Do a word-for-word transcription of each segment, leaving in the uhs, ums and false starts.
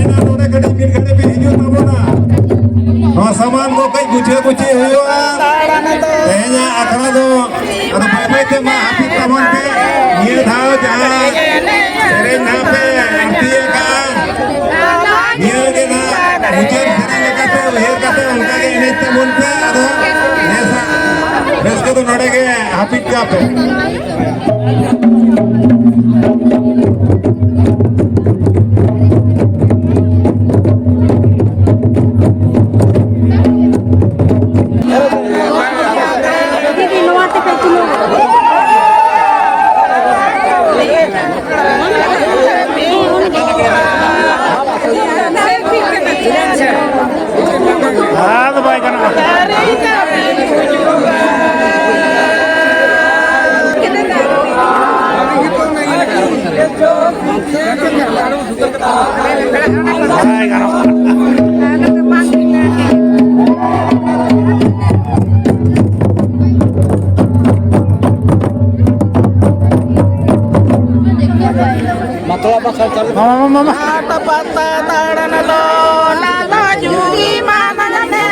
ᱱᱚᱰᱮ ᱠᱟᱹᱴᱤᱡ ᱢᱤᱫ ᱜᱷᱟᱹᱲᱤᱡ ᱵᱤᱱ ᱦᱤᱡᱩᱜ ᱛᱟᱵᱚᱱᱟ᱾ ᱱᱚᱣᱟ ᱥᱟᱢᱟᱱ ᱠᱚ ᱠᱟᱹᱡ ᱵᱩᱡᱷᱟᱹ ᱵᱩᱡᱷᱤ ᱦᱩᱭᱩᱜᱼᱟ᱾ ᱛᱮᱦᱮᱧᱟᱜ ᱟᱠᱷᱲᱟ ᱫᱚ ᱟᱫᱚ ᱵᱟᱹᱭ ᱵᱟᱹᱭ ᱛᱮ ᱢᱟ ᱦᱟᱹᱯᱤᱫ ᱛᱟᱵᱚᱱ ᱯᱮ᱾ ᱱᱤᱭᱟᱹ ᱫᱷᱟᱣ ᱡᱟᱦᱟᱸ ᱥᱮᱨᱮᱧ ᱱᱟᱦᱟᱜ ᱯᱮ ᱟᱹᱲᱛᱤ ᱟᱠᱟᱫᱼᱟ, ᱱᱤᱭᱟᱹ ᱜᱮ ᱱᱟᱦᱟᱜ ᱢᱩᱪᱟᱹᱫ ᱥᱮᱨᱮᱧ ᱞᱮᱠᱟᱛᱮ ᱩᱭᱦᱟᱹᱨ ᱠᱟᱛᱮ ᱚᱱᱠᱟ ᱜᱮ ᱮᱱᱮᱡ ᱛᱟᱵᱚᱱ ᱯᱮ᱾ ᱟᱫᱚ ᱱᱮᱥᱟᱜ ᱨᱟᱹᱥᱠᱟᱹ ᱫᱚ ᱱᱚᱰᱮ ᱜᱮ ᱦᱟᱹᱯᱤᱫ ᱠᱟᱜ ᱯᱮ᱾ ᱟᱫᱚ ᱵᱟᱭ ᱜᱟᱱᱚᱜᱼᱟ᱾ ᱵᱟᱭ ᱜᱟᱱᱚᱜᱼᱟ᱾ ᱢᱟᱛᱞᱟᱵ ᱵᱟᱠᱷᱟᱱ ᱪᱟᱞᱩ᱾ ᱢᱟᱢᱟ, ᱢᱟᱢᱟ, ᱢᱟᱢᱟ᱾ ᱦᱟᱴ ᱯᱟᱛᱟ ᱫᱟᱬᱟᱱ ᱫᱚ ᱞᱟᱞᱟ ᱡᱩᱨᱤ ᱢᱟᱱᱟ ᱢᱮ,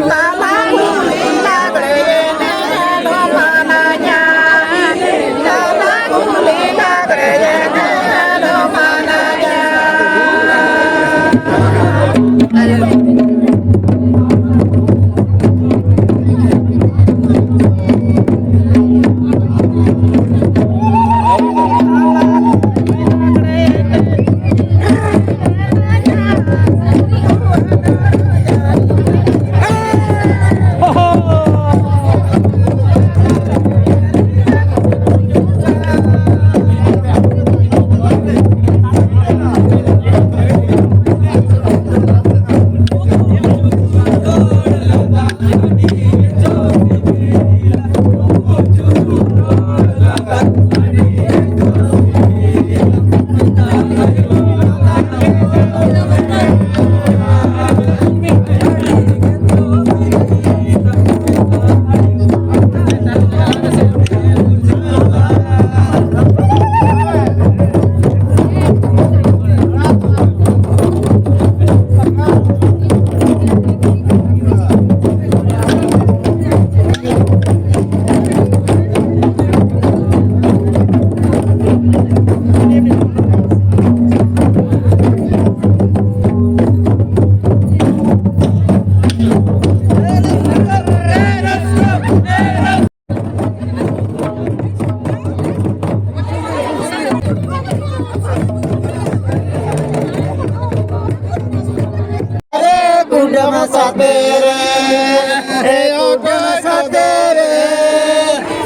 ᱛᱟᱞᱟ ᱠᱩᱞᱦᱤ ᱞᱟᱜᱽᱲᱮ ᱮᱱᱮᱡ ᱫᱚ ᱢᱟᱱᱟᱧᱟ, ᱛᱟᱞᱟ ᱠᱩᱞᱦᱤ ᱞᱟᱜᱽᱲᱮ ᱮᱱᱮᱡ ᱫᱚ ᱢᱟᱱᱟᱧᱟ᱾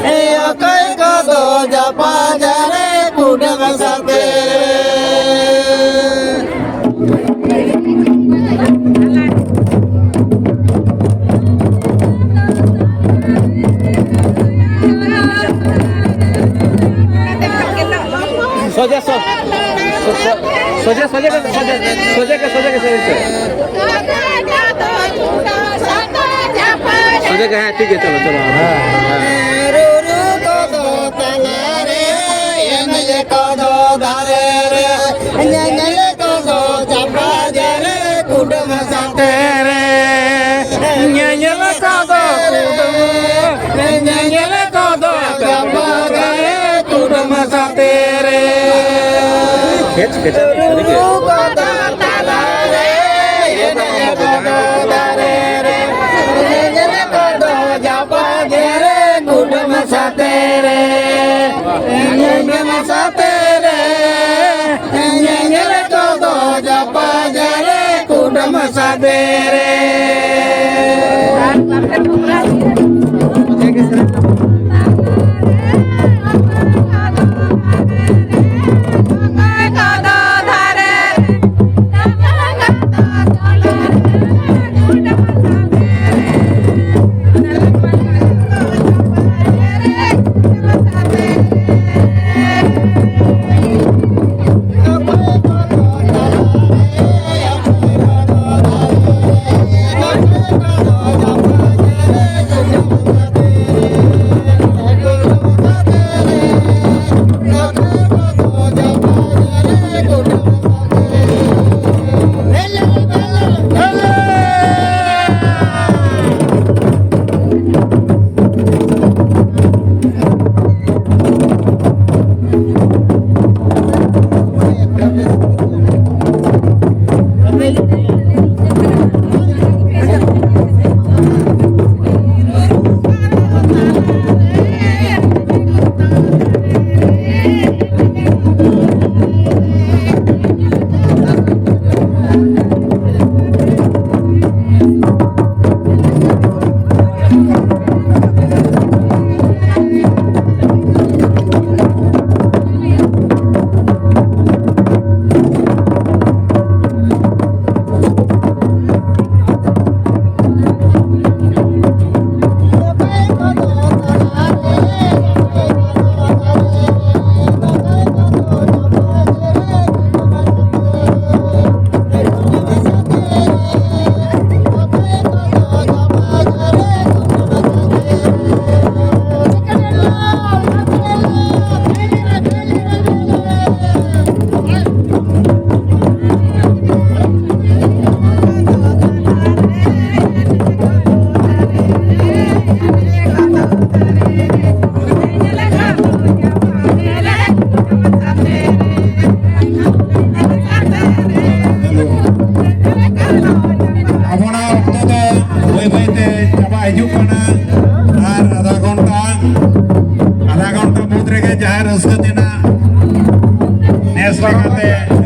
ᱮ ᱚᱠᱚᱭ ᱠᱚᱫᱚ ᱡᱟᱯᱟᱜ ᱡᱟᱨᱮ ᱠᱩᱰᱟᱹᱢ ᱥᱟᱛᱮ ᱨᱮ᱾ ᱥᱚᱡᱷᱮ, ᱥᱚ-, ᱥᱚ-, ᱥᱚᱡᱷᱮ, ᱥᱚᱡᱷᱮ ᱠᱚ, ᱥᱚᱡᱷᱮ, ᱥᱚᱡᱷᱮ ᱠᱚ, ᱥᱚᱡᱷᱮ ᱠᱚ, ᱥᱚᱡᱷᱮ ᱠᱚ᱾ ᱥᱚᱡᱷᱮ ᱠᱚ, ᱦᱮᱸ, ᱴᱷᱤᱠ ᱜᱮᱭᱟ, ᱪᱚᱞᱚ, ᱪᱚᱞᱚ᱾ ᱦᱮᱸ᱾ ᱨᱩᱨᱩ ᱠᱚᱫᱚ ᱛᱟᱞᱟᱨᱮ, ᱮᱱᱮᱡ ᱠᱚᱫᱚ ᱫᱟᱨᱮ ᱨᱮ, ᱧᱮᱧᱮᱞ ᱠᱚᱫᱚ ᱪᱟᱯᱟ ᱡᱟᱨᱮ, ᱠᱩᱰᱟᱹᱢ ᱥᱟᱛᱮ ᱨᱮ᱾ ᱧᱮᱧᱮᱞ ᱠᱚᱫᱚ ᱠᱩᱰᱟᱹᱢ, ᱧᱮᱧᱮᱞ ᱠᱚᱫᱚ ᱪᱟᱯᱟ ᱡᱟᱨᱮ, ᱠᱩᱰᱟᱹᱢ ᱥᱟᱛᱮ ᱨᱮ᱾ ᱠᱷᱮᱪ, ᱠᱷᱮᱪ, ᱥᱟᱹᱨᱤ ᱜᱮ᱾ ᱨᱩᱨᱩ ᱠᱚᱫᱚ ᱛᱟᱞᱟᱨᱮ, ᱮᱱᱮᱡ ᱠᱚᱫᱚ ᱫᱟᱨᱮ ᱨᱮ, ᱧᱮᱧᱮᱞ ᱠᱚᱫᱚ ᱪᱟᱯᱟ ᱡᱟᱨᱮ, ᱠᱩᱰᱟᱹᱢ ᱥᱟᱛᱮ ᱨᱮ᱾ ᱧᱮᱧᱮᱞ ᱥᱟᱛᱮ ᱨᱮ, ᱧᱮᱧᱮᱞ ᱠᱚᱫᱚ ᱡᱟᱯᱟᱜ ᱡᱟᱨᱮ ᱠᱩᱰᱟᱹᱢ ᱥᱟᱛᱮ ᱨᱮ᱾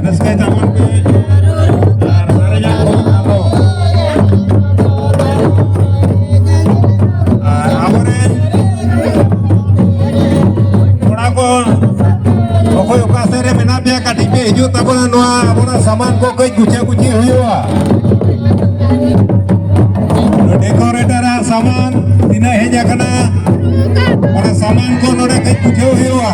ᱨᱟᱹᱥᱠᱟᱹᱭ ᱛᱟᱵᱚᱱ ᱯᱮ ᱟᱨ ᱥᱟᱨᱮᱡᱟᱜ ᱠᱚ ᱟᱞᱚ᱾ ᱟᱨ ᱟᱵᱚᱨᱮᱱ ᱠᱚᱲᱟ ᱠᱚ ᱚᱠᱚᱭ ᱚᱠᱟ ᱥᱮᱫ ᱨᱮ ᱢᱮᱱᱟᱜ ᱯᱮᱭᱟ, ᱠᱟᱹᱴᱤᱡ ᱯᱮ ᱦᱤᱡᱩᱜ ᱛᱟᱵᱚᱱᱟ, ᱱᱚᱣᱟ ᱟᱵᱚᱱᱟᱜ ᱥᱟᱢᱟᱱ ᱠᱚ ᱠᱟᱹᱡ ᱜᱩᱪᱷᱟ ᱜᱩᱪᱷᱤ ᱦᱩᱭᱩᱜᱼᱟ᱾ ᱰᱮᱠᱳᱨᱮᱴᱟᱨᱟᱜ ᱥᱟᱢᱟᱱ ᱛᱤᱱᱟᱹᱜ ᱦᱮᱡ ᱟᱠᱟᱱᱟ, ᱚᱱᱟ ᱥᱟᱢᱟᱱ ᱠᱚ ᱱᱚᱰᱮ ᱠᱟᱹᱡ ᱵᱩᱡᱷᱟᱹᱣ ᱦᱩᱭᱩᱜᱼᱟ᱾